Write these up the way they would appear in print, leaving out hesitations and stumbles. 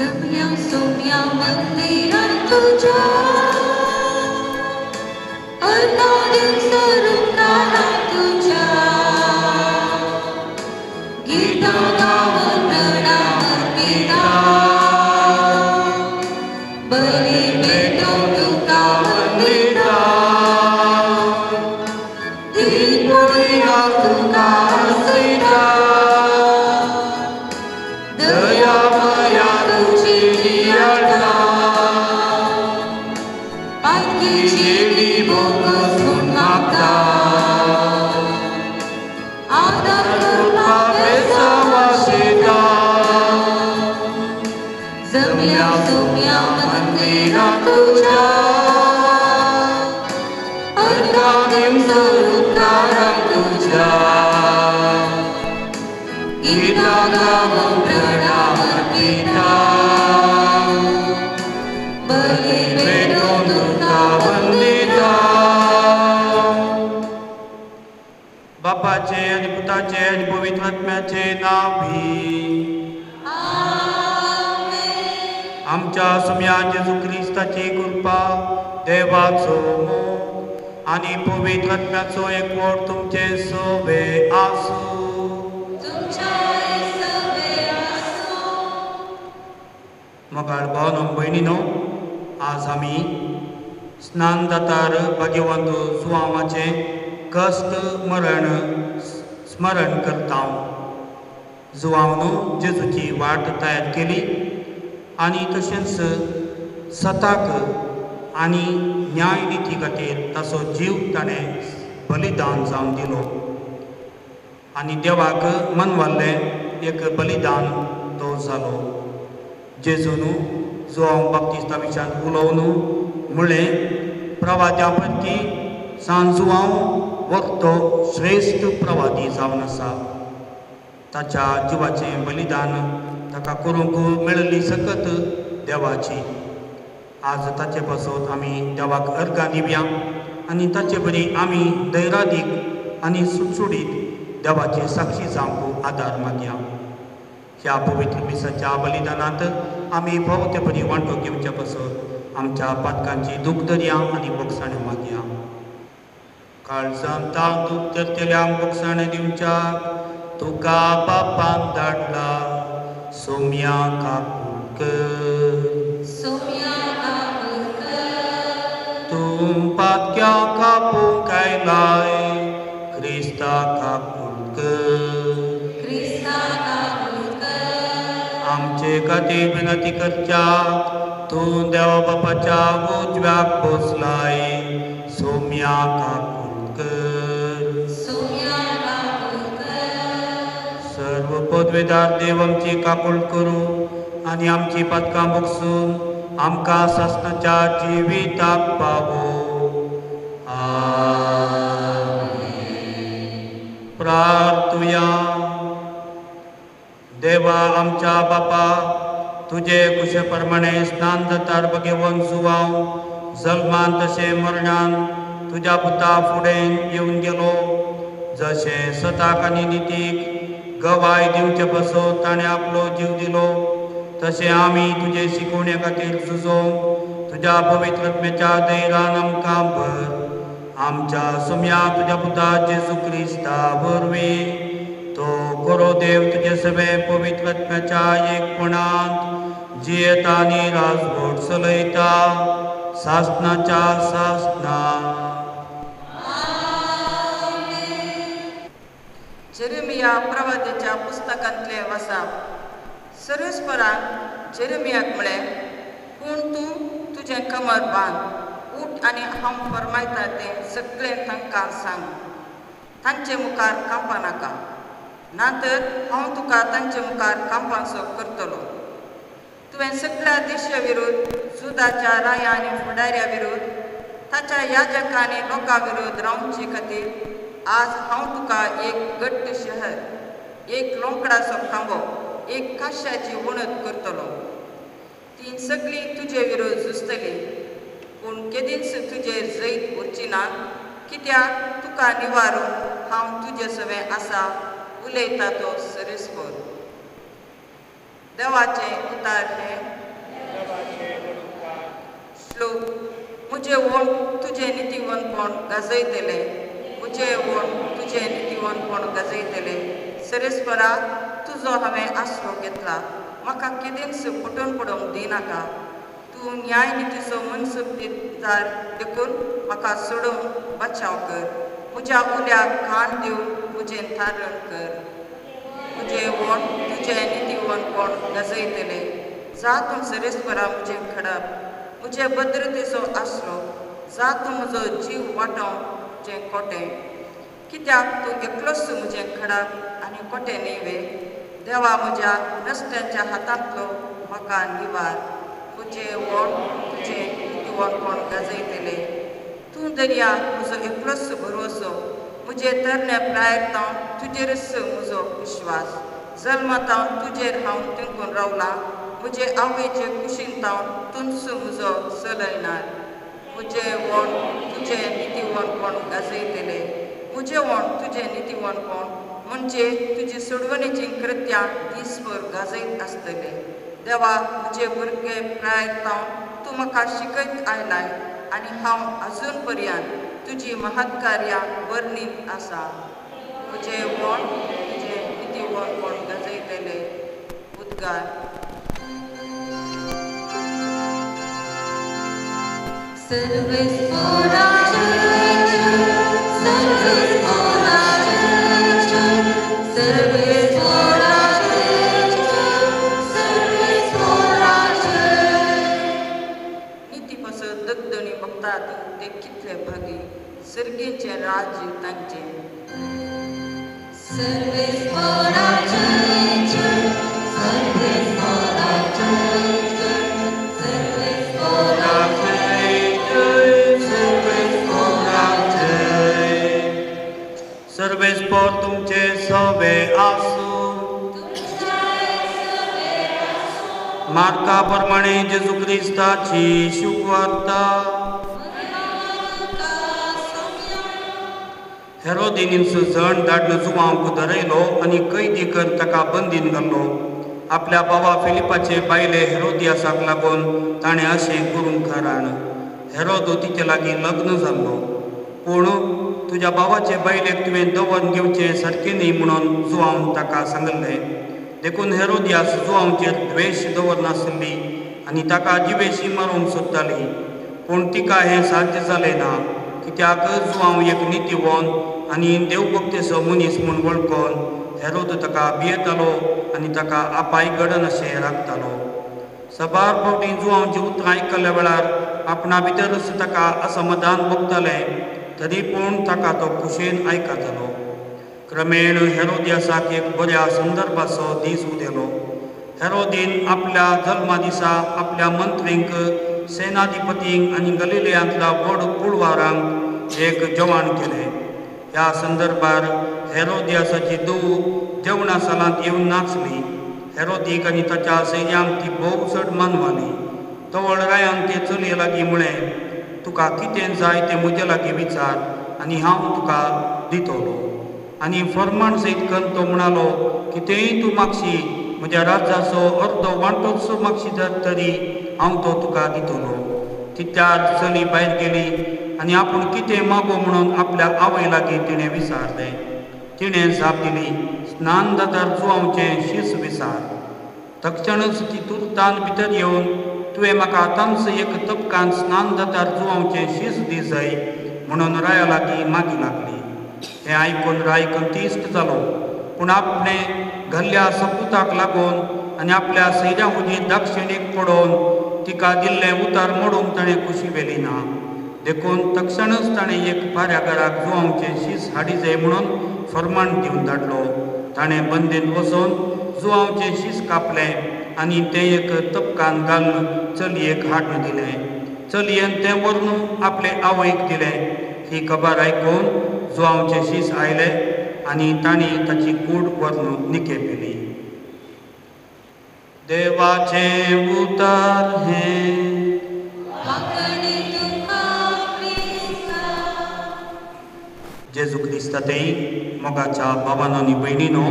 जमल्या सोम्या मंदिरात तुझ्या अर्धा सरुकारा तुझ्या गीता गावन प्रणाम अर्पिता बली भेटो तुका वंदिता दीपोया तुका हसयता दया माया तुझी नियाळटा पातकीची भोगसून मागता आदर कृपा बेसावाशिता जमल्या सोम्या मंदिरात तुझ्या अर्धा सरुकारा तुझ्या गीता गावन प्रणाम अर्पिता बली भेटो तुका वंदिता. बापाचे आनी पुताचे आनी पवित्र आत्म्याचे नांव भी. आमच्या सुम्या जेजू क्रिस्ताची कृपा, देवाचो मोग आनी पवित्र आत्म्याचो एकवट तुमचे सोबे आसूं. मोगाळ भावनो भयणीनो, आज आमी स्नान जातार भाग्यवंत जुवांवाचें कश्ट मरण स्मरण करता. जुवांवनो जेजूची वाट तयार केली आनी तशेंच सताक आनी न्याय निती खातीर ताचो जीव ताणें बलिदान जावन दिलो आनी देवाक मनवाल्लें एक बलिदान तो जालो. जेजून जुवांव बाप्तिस्ता विशांत उलोवन म्हळें, प्रवाद्या पैकी सान जुवांव वखतो श्रेश्ठ प्रवादी जावन आसा. ताच्या जिवाचें बलिदान ताका करूंक मेळिल्ली सकत देवाची. आज ताचे पासत आमी देवाक अर्गां दिवया आनी ताचे बरी आमी धैरादीक आनी सुटसुटीत देवाचे साक्षी जावंक आदार मागया. ह्या पवित्र मिसाच्या बलिदानांत आमी फावो ते परी वांटो घेवचे पासत आमच्या पातकांची दूख धरया आनी बोगसाणें मागया. काळजांत दूख धरतल्यांक बोगसाणें दिवच्याक तुका बापान धाडला. सोम्या काकूळ कर, सोम्या काकूळ कर, तूं पातक्या कापूंक आयलाय. क्रिस्ता काकूळ कर, क्रिस्ता काकूळ कर. आमचे खातीर विनंती करच्याक तूं देवा बापाच्या उजव्याक बसलाय. सोम्या काकूळ कर, सोम्या काकूळ कर. सर्व पदवेदार देव आमची काकूळ करूं आनी आमची पातकां बगसून आमकां सासणाच्या जिविताक पावो. आमेन. प्रार्थुया. देवा आमच्या बापा, तुजे कुशे प्रमाणे स्नान जातार भगेवन जुवांव जल्मान तशें मरणान तुज्या पुता फुडें येवन गेलो. जशें सताक आनी नितीक गवाय दिवचे पासत ताणें आपलो जीव दिलो, तशें आमी तुजे शिकोवणे खातीर झुजोवंक तुज्या पवित्र आत्म्याच्या धैर्यान आमकां भर. आमच्या सुम्या तुज्या पुता जेजू क्रिस्ता वरवीं तो करो देव तुजे सगळे पवित्र आत्म्याच्या एकपणांत जियेता आनी राजवट चलयता सासनाच्या सासना. जेरेमिया प्रवाद्याच्या पुस्तकांतले वसाप. सर्वेस्परान जेरेमियाक म्हळें, पूण तूं तुजें कमर बांद, उठ आनी हांव फरमायता तें सगळें तांकां सांग. तांचे मुखार कांपा नाका, ना तर हांव तुका तांचे मुखार कांपांसो करतलो. तुवें सगळ्या देशा विरुद्ध, जुदाच्या राया आनी फुडाऱ्या विरुद्ध, ताच्या याजक आनी लोकां विरुद्ध रावचे खातीर आज हांव तुका एक घट्ट शहर, एक लोंकडाचो खांबो, एक काश्याची वणत करतलो. ती सगळीं तुजे विरुद्ध झुजतली, पूण केदींच तुजेर जैत उरची ना, कित्याक तुका निवारूंक हांव तुजे सवें आसा, उलयता तो सरेस्पर. देवाचें उतार हें। श्लोक। मुझे वोण तुझे नितीवंतपण गाजयतले, मुझे वोण तुझे नितीवंतपण गाजयतले। सरेस्परा तुजो हांवें आसरो घेतला, म्हाका कितेंच फटोवन पडोवंक दिनाका। तूं न्याय नितीचो मनसुबदार देखून म्हाका सोडोवन बचाव कर। म्हज्या उल्याक कान दिवन म्हजें तारण कर। म्हजें वोण तुजें नितीवंतपण गाजयतले। जा तूं सरेस्परा म्हजें खडप, म्हजे भद्रतेचो आसरो, जा तूं म्हजो जीव वाटोवचें कोटें। कित्याक तूं एकलोच म्हजें खडप आनी कोटें न्ही वे? देवा म्हज्या नश्ट्यांच्या हातांतलो म्हाका निवार। म्हजें वोण तुजें नितीवंतपण गाजयतले। तूं दर्या म्हजो एकलोच भरवसो, म्हजे तरणे प्रायेर तावन तुजेरच म्हजो विश्वास। जल्मा तावन तुजेर हांव तेंकून रावलां, म्हजे आवयचे कुशीन तावन तूंच म्हजो चलयणार। म्हजें वोण तुजें नितीवंतपण गाजयतले। म्हजें वोण तुजें नितीवंतपण म्हणजे तुजी सोडवणेचीं कृत्यां दीसभर गाजयत आसतले। देवा म्हजे भुरगे प्रायेर तावन तूं म्हाका शिकयत आयलाय आनी हांव अजून पर्यंत तुजी महत्कार्यां वर्णीत आसा। म्हजें वोण तुजें नितीवंतपण गाजयतले। उद्गार। निती पासत दगदणी बघतात ते कितले भागी, सर्गेचें राज्य तांचें। सर्वेस्पोर तुमचे सवे आसूं। मार्का प्रमाणे जेजू क्रिस्ताची शुभवार्ता। हेरोदीन जण धाडून जुवांक धरयलो आनी कैदी कर ताका बंदीन घालो। आपल्या बाबा फिलिपाचे बायले हेरोदियासाक लागून ताणें अशें करूंक कारण हेरोद तिचे लागीं लग्न जाल्लो। पूण तुज्या बाबाचे बायलेक तुवें दवरून घेवचें सारकें न्ही म्हणून जुवांव ताका सांगल्लें। देखून हेरोदियास जुवांवचेर द्वेश दवरनासली आनी ताका जिवेशी मारूंक सोदताली। पूण तिका हें साध्य जालें ना, कित्याक जुवांव एक नितीवंत आनी देवभक्तेचो मनीस म्हूण वळखून हेरोद ताका भियेतालो आनी ताका आपाय घडनाशें राखतालो। सबार फावटी जुवांवची उतरां आयकल्ल्या वेळार आपणा भितरच ताका असमाधान भोगतालें, तरी पूण ताका तो खुशेन आयकतालो। क्रमेण हेरोदियासाक एक बऱ्या संदर्भाचो दीस उदेलो। हेरोदीन आपल्या जल्मा दिसा आपल्या मंत्रींक, सेनाधिपतींक आनी गलिलयांतल्या व्हड कुळवारांक एक जेवण केलें। ह्या संदर्भार हेरोदियासाची धूव जेवणा सालांत येवन नाचली। हेरोदीक आनी ताच्या सैन्यांक ती भोव चड मानवाली। तवळ रायान ते चलये लागीं म्हळें, तुका कितें जाय तें म्हजे लागीं विचार आनी हांव तुका दितलो। आनी फर्माण सयत करून तो म्हणालो, कितेंय तूं मागशी, म्हज्या राज्याचो अर्दो वांटोच मागशी जर तरी हांव तो तुका दितलो। तित्यार चली भायर गेली आनी आपूण कितें मागो म्हणून आपल्या आवय लागीं तिणें विचारलें। तिणें जाप दिली, स्नान जातार जुवांवचें शीस विचार। तक्षणच ती तुर्तान भितर येवन, तुवें म्हाका आतांच एक तपकान स्नान जातार जुवांवचें शीस दी जाय म्हणून राया लागीं मागी लागली। हें आयकून राय कंतीश्ट जालो, पूण आपणें घाल्ल्या सपुताक लागून आनी आपल्या सैऱ्यां हुजीर दाक्षिणीक पडोवन तिका दिल्लें उतार मोडूंक ताणें खुशी व्हेली ना। देखून तक्षणच ताणें एक पाऱ्यागाराक जुवांवचें शीस हाडी जाय म्हणून फर्माण दिवन धाडलो। ताणें बंदेंत वचून जुवांवचें शीस कापलें आनी तें एक तपकान घालून चलयेक हाडून दिलें। चलयेन तें व्हरून आपले आवयक दिलें। ही खबर आयकून जुवांवचें शीस आयलें आनी तांणी ताची कूड व्हरून निकेपिली। देवाचें उतार हें। जेजू क्रिस्तातय मोगाच्या बाबानो आनी भयणीनो,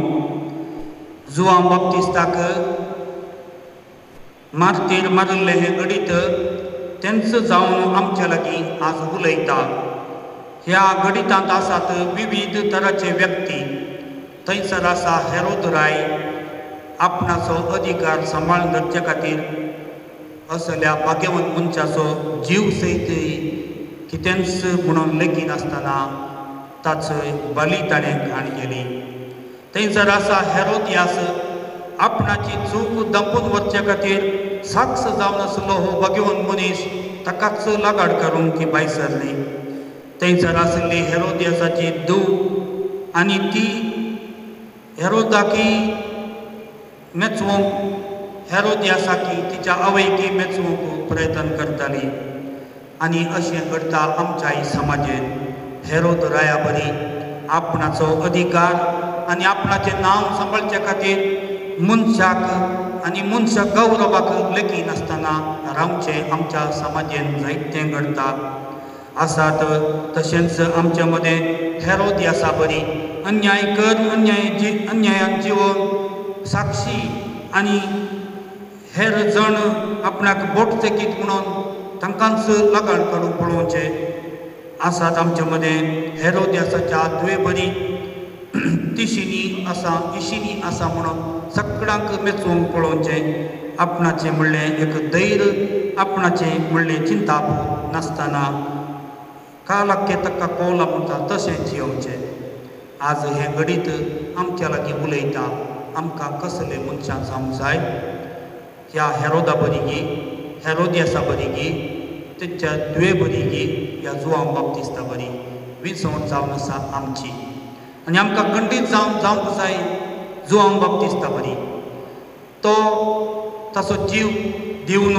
जुवांव बाप्तिस्ताक मारतीर मारिल्लें हें घडीत तेंच जावन आमच्या लागीं आज उलयता. ह्या घडितांत आसात विविध तराचे व्यक्ती. थंयसर आसा हेरोद राय आपणाचो अधिकार सांबाळून धरचे खातीर असल्या भाग्यवंत मनशाचो जीव सयत कितेंच म्हणून लेखिनासतना ताचो बली ताणें घाण केली. थंयसर आसा हेरोदियास आपणाची चूक दांपून वचचे खातीर साक्ष जावन आसलो हो भाग्यवंत मनीस ताकाच लगाड करूंक ती भायर सरली. थंयसर आसली हेरोदियासाची धूव आनी ती हेरोदाकी मेचवंक हेरोदियासाकी तिच्या आवयकी मेचवंक प्रयत्न करताली. आनी अशें घडटा आमच्याय समाजेंत. हेरोद राया बरी आपणाचो अधिकार आनी आपणाचें नांव सांबाळचे खातीर मनशाक आनी मनशाक गौरवाक लेखिनासतना रावचें आमच्या समाजेंत जायतें घडटा आसात. तशेंच आमच्या मदें हेरोदियासा बरी अन्याय कर अन्यायान जिवन साक्षी आनी हेर जण आपणाक बोट तेकीत म्हणून तांकांच लगाड काडून पळोवचें आसात. आमच्या मदें हेरोदियासाच्या धुवे बरी तिशिनी आसा इशिनी आसा म्हणून सगळ्यांक मेचोवंक पळोवचें. आपणाचें म्हणलें एक धैर्य आपणाचें म्हणलें चिंताप नासतना कालाक्के ताका कोला म्हणटा तशें जियोवचें. आज हें घडीत आमच्या लागीं उलयता. आमकां कसले मनशां जावंक जाय? ह्या हेरोदा बरी हेरोदियासा बरी तेच्या धुवे बरी ह्या जुआंव बाप्तिस्ता बरी विंचवण जावन आसा आमची. आनी आमकां खंडीत जावन जावंक जाय जुआंव बाप्तिस्ता बरी. तो ताचो जीव दिवन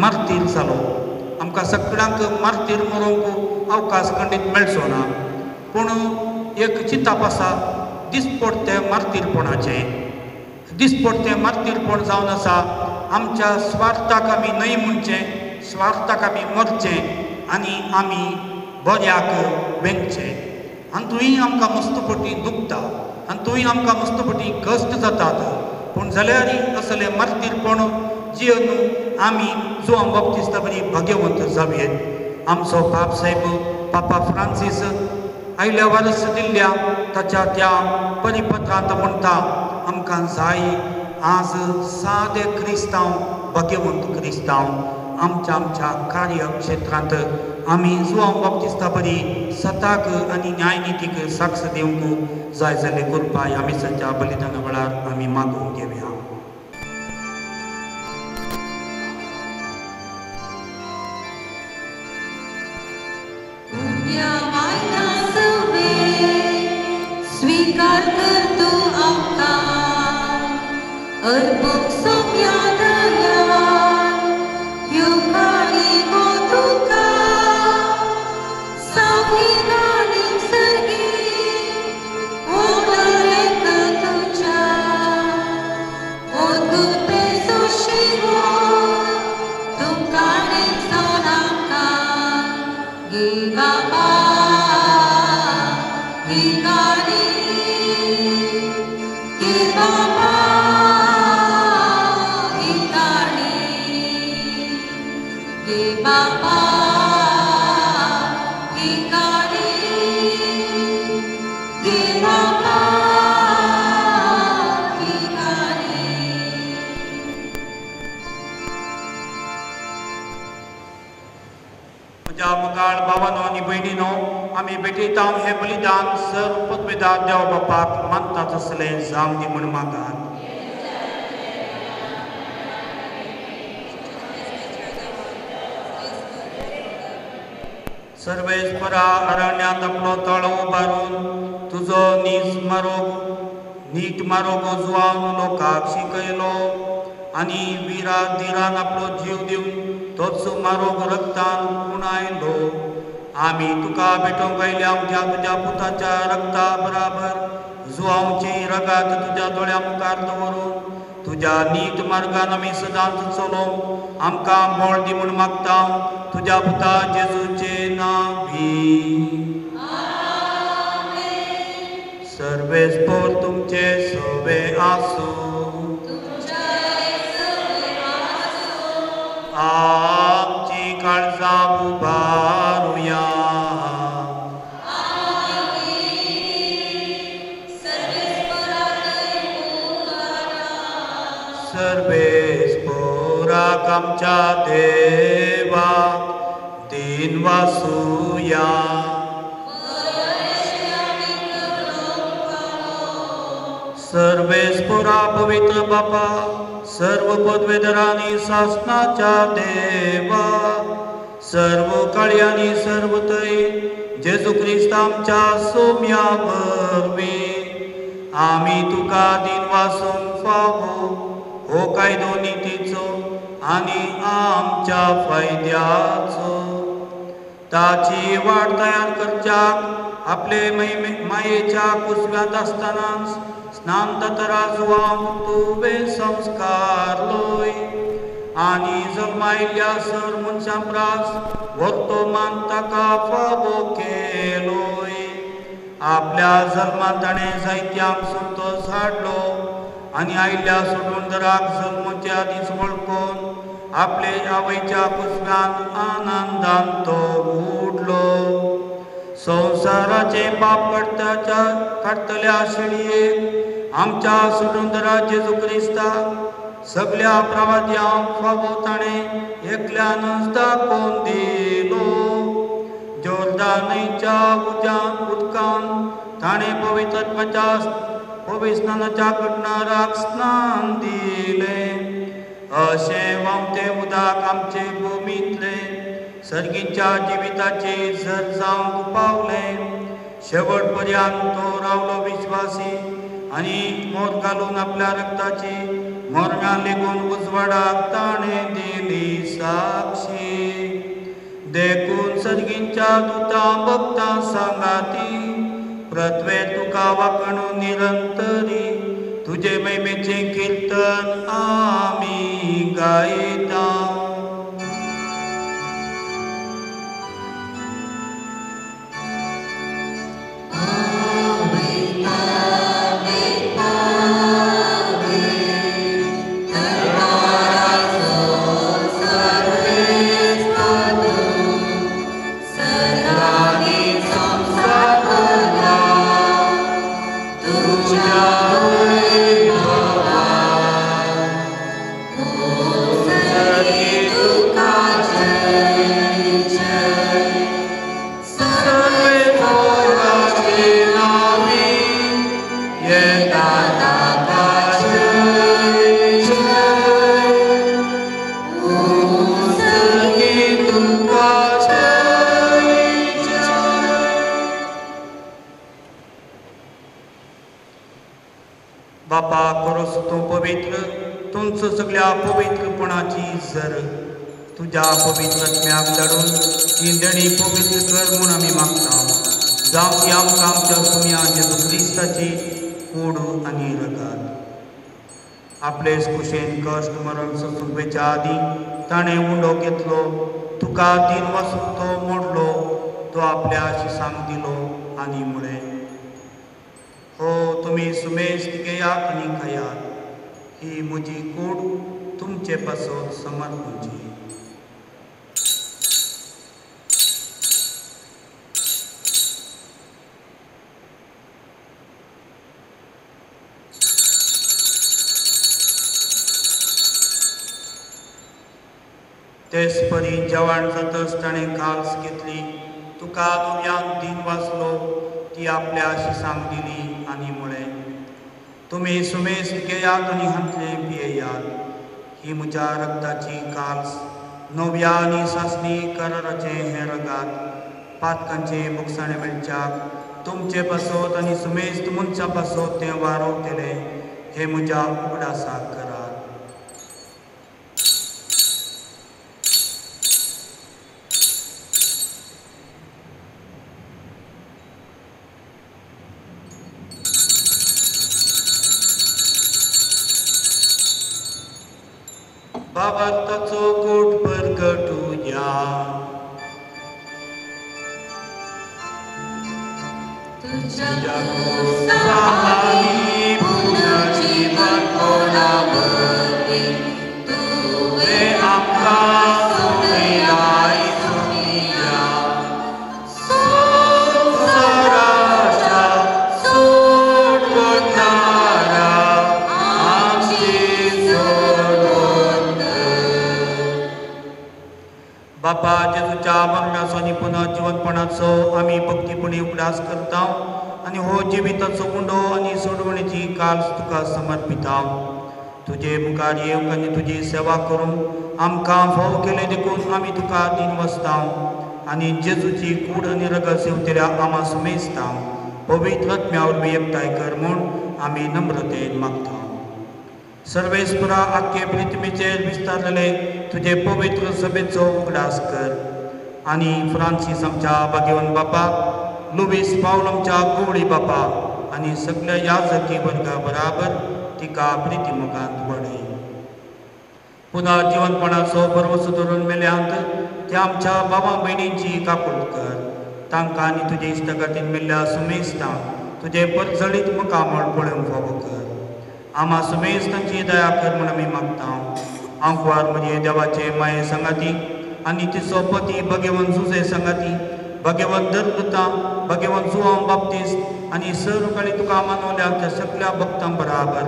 मार्तीर जालो. आमकां सगळ्यांक मार्तीर मरोवंक अवकाश खंडीत मेळचो ना, पूण एक चिंताप आसा दिसपडतें मार्तीरपणाचें. दिसपडतें मार्तीरपण जावन आसा आमच्या स्वार्थाक आमी न्हय म्हणचें, स्वार्थाक आमी मरचें आनी आमी बऱ्याक वेंगचें. आनी थंय आमकां मस्तपटी दुखता आनी थंय आमकां मस्तपटी कश्ट जातात, पूण जाल्यार असलें मार्तीरपण जिवन आमी जुआंव बाप्तिस्ता बरी भाग्यवंत जावयेत. आमचो बाप साहेब पापा फ्रांसीस आयल्या वर्स दिल्ल्या ताच्या त्या परिपत्रांत म्हणटा आमकां जाय आज सादे क्रिस्तांव भाग्यवंत क्रिस्तांव आमच्या आमच्या कार्यक्षेत्रांत आमी जुआंव बाप्तिस्ता बरी सताक आनी न्यायनितीक साक्ष दिवंक जाय जाल्ले कृपा ह्या मिसाच्या बलिदाना वेळार आमी मागून घेवया. स्वीकार कर तूं आमकां अर्पूंक सोंप्या दयान ह्यो काणी गो तुका सावळी सर्गी ओडलेक तुज्या ओतूते सुशिवो तूं काणी जावन आमकां गे बाबा ही गाणी गे बाबा ही गाणी गे बाबा ही गाणी गे बाबा ही गाणी. म्हज्या मोगाळ भावानो आनी भयणीनो, आमी भेटयता हें बलिदान सर पदवेदार देव बापाक मानता तसलें जावं दी म्हूण मागात. सर्वेस्परा अरण्यांत आपलो तळो उबारून तुजो नीज मारोग नीट मारोग जुआंव लोकांक शिकयलो आनी विरा धिरान आपलो जीव दिवन तोच मारोग रक्तान उणायलो. आमी तुका भेटोवंक आयल्या आमच्या तुज्या पुताच्या रक्ता बराबर जुआंवची रगात तुज्या दोळ्या मुखार दवरून तुज्या नीत मार्गान आमी सदांच चलोवंक आमकां बळ दी म्हूण मागता तुज्या पुता जेजूचे नांवी. सर्वेस्पोर तुमचे सवे आसूं. काळजा उबारुया. सर्वेस्पोराक आमच्या देवाक दिन वासुया. सर्वेस्पोरा पवित्र बापा सर्व पदवेधरांनी सासनाच्या देवा सर्व काळयांनी सर्व थंय जेजू क्रिस्त आमच्या सोम्या वरवीं आमी तुका दिन वासूंक फावो हो कायदो नितीचो आनी आमच्या फायद्याचो. ताची वाट तयार करच्याक आपले मायेच्या कुसव्यांत आसतनाच स्नान तराजुवांक तुवें संस्कारलोय आनी जल्मायल्ल्या सर मनशां प्रास वर्तमान ताका फावो केलोय. आपल्या जल्मांत ताणें जायत्यांक संतोश हाडलो आनी आयिल्ल्या सोडूनदराक जल्मोच्या आदींच वळखून आपले आवयच्या कुसव्यांत आनंदान तो उडलो. संवसाराचें पाप काडटल्या शेळयेक आमच्या सोडूनदरा जेजू क्रिस्ताक सगल्या प्रवाद्यांक फावो ताणें एकल्यानच दाखोवन दिलो. जोर्दानच्या उदकान ताणें पवित्र पविस्नानाच्या घडणाराक स्नान दिलें. अशें व्हांवतें उदक आमचे भुमींतलें सर्गीच्या जिविताचे झर जावंक पावलें. शेवट पर्यंत तो रावलो विश्वासी आनी मोर घालून आपल्या रक्ताची मरणां लेगून उजवाडाक ताणें दिली साक्षी. देखून सर्गींच्या दुतां भक्तां सांगाती प्रत्वे तुका वाकणू निरंतरी तुजे महिमेचें किर्तन आमी गायता. बापा करोस तूं पवित्र तुमचो सगळ्या पवित्रपणाची जर तुज्या पवित्र आत्म्याक धाडून ही देणी पवित्र कर म्हूण आमी मागता. जावं ती आमकां आमच्या सुम्या जेजू क्रिस्ताची कूड आनी रगात. आपले कुशेन कश्ट मरण सोसूंक वेच्या आदीं ताणें उंडो घेतलो, तुका तीन वासूंक तो मोडलो, तो आपल्या शिसांक दिलो आनी म्हळें, हो तुमी सुमेस्त घेयात आनी खायात, ही म्हजी कूड तुमचे पासत समर्पणची. तेच परी जेवण जातच ताणें काल्स घेतली, तुका दुव्यान दिन वाचलो, ती आपल्या शिसांक दिली आनी म्हळें, तुमी सुमेस्त घेयात आनी हांतलें पियेयात, ही म्हज्या रक्ताची काल्स नव्या आनी सासणी कराराचें हें रगात पातकांचें भोगसाणें मेळच्याक तुमचे पासत आनी सुमेस्त मनशां पासत तें वारोवतलें, हें म्हज्या उगडासाक करात. बाबाचो कोट परगटुया. तुझ्या कोसानी पुनर्जीवन कोणावरवीं तुवें आमकां सोडयलाय. बापा जेजूच्या मरणाचो आनी पुनर्जिवनपणाचो आमी भक्तीपणी उगडास करता आनी हो जिविताचो गुंडो आनी सोडवणेची काल तुका समर्पिता. तुजे मुखार येवंक आनी तुजी सेवा करूंक आमकां फाव केलें देखून आमी तुका दिनवसता आनी जेजूची कूड आनी रगत सेवतल्या आमा सुमेजता पवित्र आत्म्या वरवीं एकठांय कर म्हूण आमी नम्रतेन मागता. सर्वेस्परा आख्खे पृथ्वीचेर विस्तारलेले तुजे पवित्र सभेचो उगडास कर आनी फ्रांसीस आमच्या भाग्यवन बापा, लुवीस पावल आमच्या गवळी बापा आनी सगल्या याजकी वर्गा बराबर तिका प्रिती मुखांत वाडय. पुनः जिवनपणाचो भरवसो धरून मेल्यांत त्या आमच्या बाबा भयणींची काकूट कर. तांकां आनी तुजे इश्टागतीन मेल्ल्या सुमेस्तांक तुजें परजळीत मुखामळ पळोवंक फावो कर. आमा सुमेस्तांची दया कर म्हूण आमी मागता. आंकवार म्हजे देवाचे माये सांगाती आनी तिचो पती भगेवन जुजे सांगाती, भगेवन दर्दुता, भगेवन जुवांव बाप्तीस्त आनी सर्व काळी तुका मानवल्या त्या सगल्या भक्तां बराबर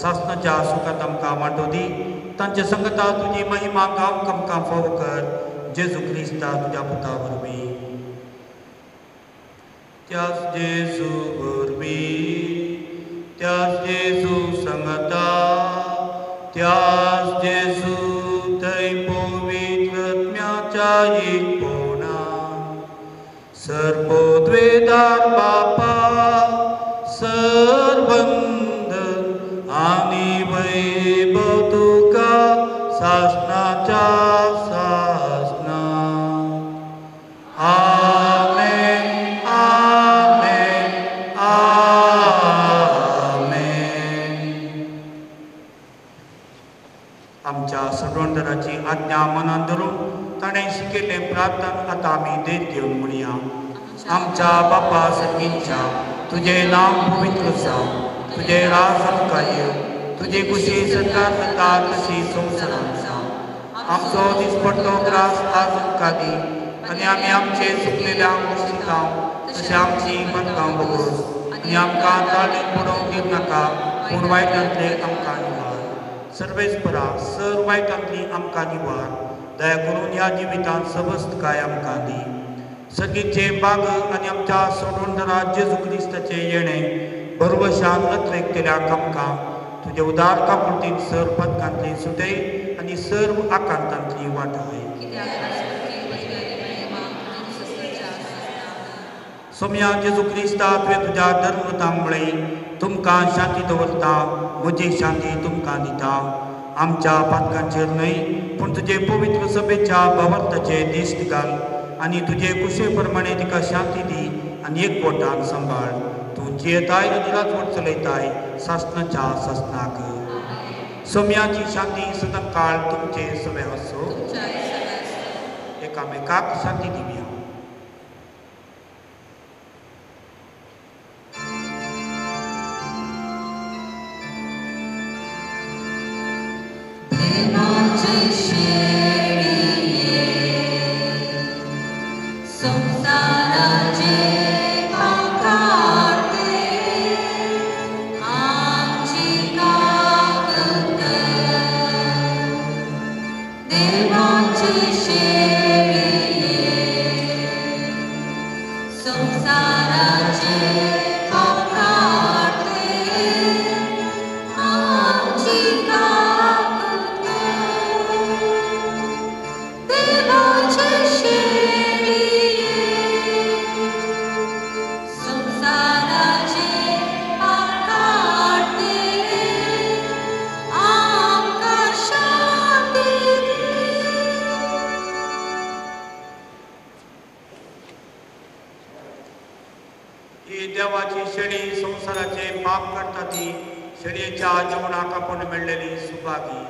सासनाच्या सुखांत आमकां वांटो दी. तांचे संगता तुजी महिमा गावंक आमकां फावो कर. जेजू क्रिस्ता तुज्या पुता वरवीं. त्याच जेजू वरवीं, त्याच जेजू संगता, त्याच जेजू थंय पवित्र आत्म्याच्या एकपणा सर्वोद्वेदार बापा सर्वंद आनी वैभव तुका सासनाच्या सासना. आमेन आमेन आमेन. आमच्या सोडवणदाराची आज्ञा मनान धरून ताणें शिकयल्लें प्रार्थना आतां आमी देख घेवन म्हणया. आमच्या बापा सर्गींच्या, तुजें नांव पवित्र जावं, तुजें राज आमकां येवं, तुजी खुशी सरकार जाता तशी संवसारांत जावं. आमचो दिसपट्टो ग्रास आज आमकां दी आनी आमी आमचे चुकलेल्यांक बक्षिता तशें आमची बदकां बगोस आनी आमकां ताळेन पडोवंक दिवं नाका, पूण वायटांतले आमकां निवार. सर्वेस्परा सर वायटांतली आमकां निवार. दया करून ह्या जिवितांत सबस्तकाय आमकां दी. सर्गीचे बाग आनी आमच्या सोडवणदारा जेजू क्रिस्ताचें येणें भरवशान अत्रेकतल्या आमकां तुजे उदार काकुळटीन सर पदकांतली सुटय आनी सर्व आकांतांतली वाटाय. सोम्या जेजू क्रिस्ता तुवें तुज्या धर्मतांक म्हळें, तुमकां शांती दवरता, म्हजी शांती तुमकां दिता. आमच्या पातकांचेर न्हय पूण तुजे पवित्र सभेच्या भावार्थाचे दिश्ट घाल आनी तुजे कुशे प्रमाणे तिका शांती दी आनी एकवटान सांबाळ. तूं जियेताय आनी राजवट चलयताय सासनाच्या सासनाक. सोम्याची शांती सदां काळ तुमचे सगळे आसो. एकामेकाक शांती दिवया. देवाची शेळी संवसाराचे पाप करता ती शेळयेच्या जेवणाक आपूण मेळ्ळेली सुभागी.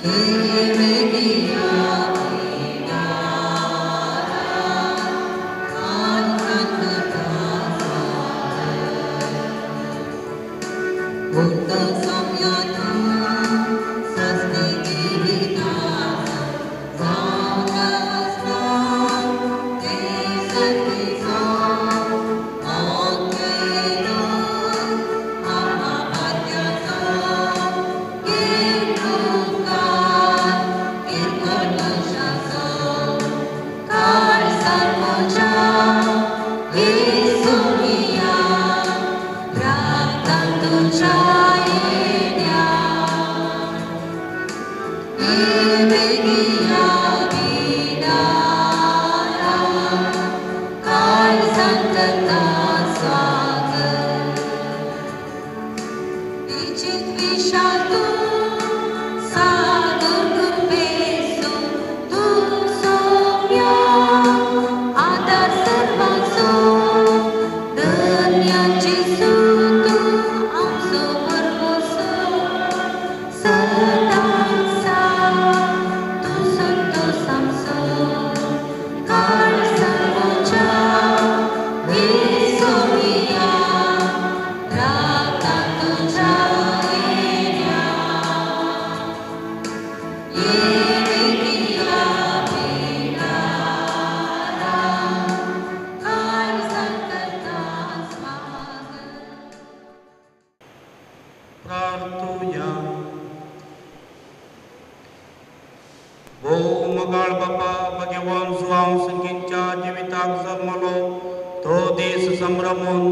Hey, भोव मोगाळ बापा, भगवान जुआंव संगीच्या जिविताक जल्मलो तो दीस संभ्रमून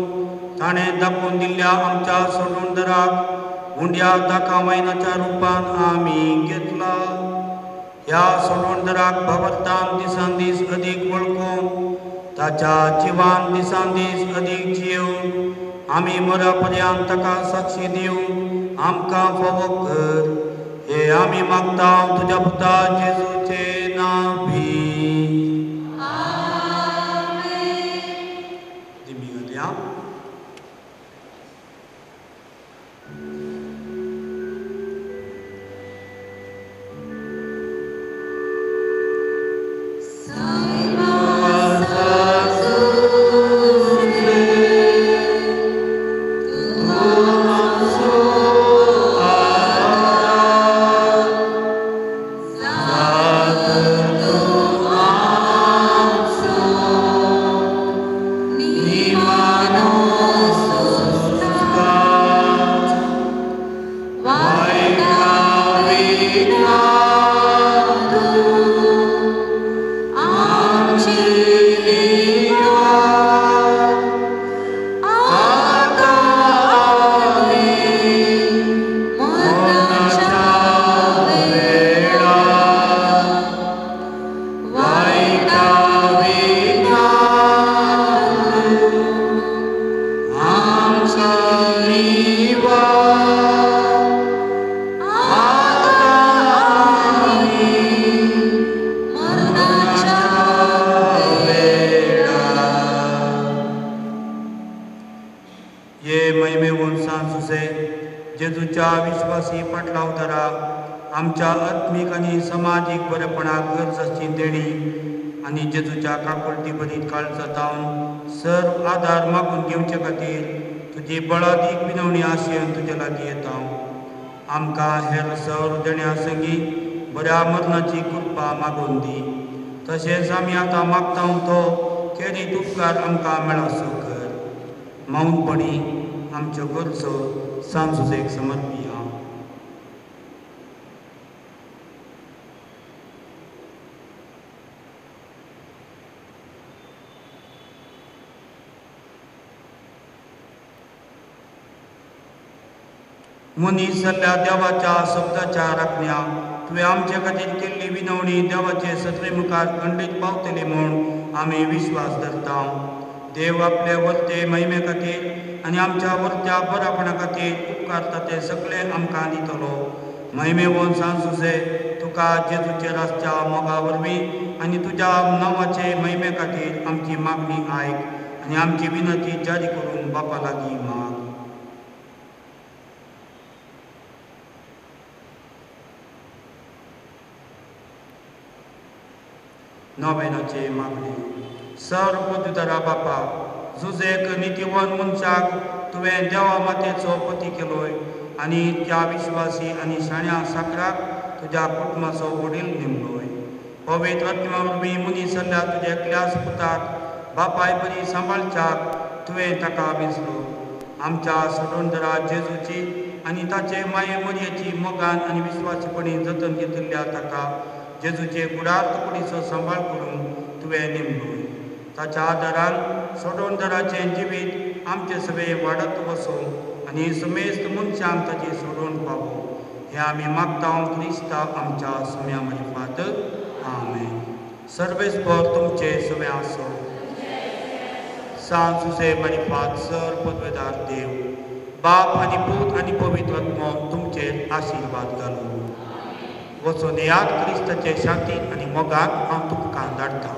ताणें दाखोवन दिल्ल्या आमच्या सोडूनदराक उंड्या दाखा वायनाच्या रुपान आमी घेतला. ह्या सोडूनदराक भावार्थान दिसान दीस अदीक वळखून ताच्या जिवान दिसान दीस अदीक जिवन आमी मरा पर्यंत ताका साक्षी दिवंक आमकां फावो कर. हे आमी मागता तुज्या पुता जेजूचे नांवी. विश्वासी पाटलावदारा आमच्या आत्मीक आनी समाजीक बरेपणाक गरज आसची देणी आनी जेजूच्या काकुळटी बरीत काळजा जावन सर्व आदार मागून घेवचे खातीर तुजी बळादीक विनवणी आशेन तुजे लागीं येता. आमकां हेर सर्व देण्या संगी बऱ्या मरणाची कृपा मागून दी. तशेंच आमी आतां मागता तो खेरीत उपकार आमकां मेळासो कर. मौनपणी आमच्यो गरजो सांजुजेक समर्पिया. मनीस जाल्ल्या देवाच्या शब्दाच्या राखण्या तुवें आमचे खातीर केल्ली विनवणी देवाचे सत्रे मुखार खंडीत पावतली म्हूण आमी विश्वास धरता. देव आपले वर्ते महिमे खातीर आनी आमच्या वर्त्या बऱ्यापणा खातीर उपकारता ते सगळे आमकां दितलो. महिमेवन सांजुसे तुका जेजूचे रासच्या मोगा वरवीं आनी तुज्या नांवाचे महिमे खातीर आमची मागणी आयक आनी आमची विनंती जारी करून बापा लागीं माग. नोवेनाचे मागणे. सर्व पदुधरा बापा, जुजेक नितीवन मनशाक तुवें देवा मातेचो पती केलोय आनी त्या विश्वासी आनी शाण्या साकराक तुज्या कुटुंबाचो वडील नेमलोय. पवित्र आत्म्या वरवीं मनीस जाल्ल्या तुज्या एकल्याच पुताक बापाय बरी सांबाळच्याक तुवें ताका वेंचलो. आमच्या सोडणदरा जेजूची आनी ताचे माये मरयेची मोगान आनी विश्वासीपणी जतन घेतिल्ल्या ताका जेजूचे गुडार्थ कुडीचो सांबाळ करूंक तुवें नेमलोय. ताच्या आदारान सोडवणदाराचें जिवीत आमचे सगळे वाडत वचूं आनी समेस्त मनशांक ताची सोडवण पावो हें आमी मागता क्रिस्ता आमच्या सुम्या मारिफात. आमेन. सर्वेस्पर तुमचे सगळे आसो. सांत जुजे मारिफात सर पदवेदार देव बाप आनी पूत आनी पवित्र आत्मो तुमचेर आशिर्वाद घालूं. वचून याद क्रिस्ताचे शांती आनी मोगाक हांव तुमकां धाडटा.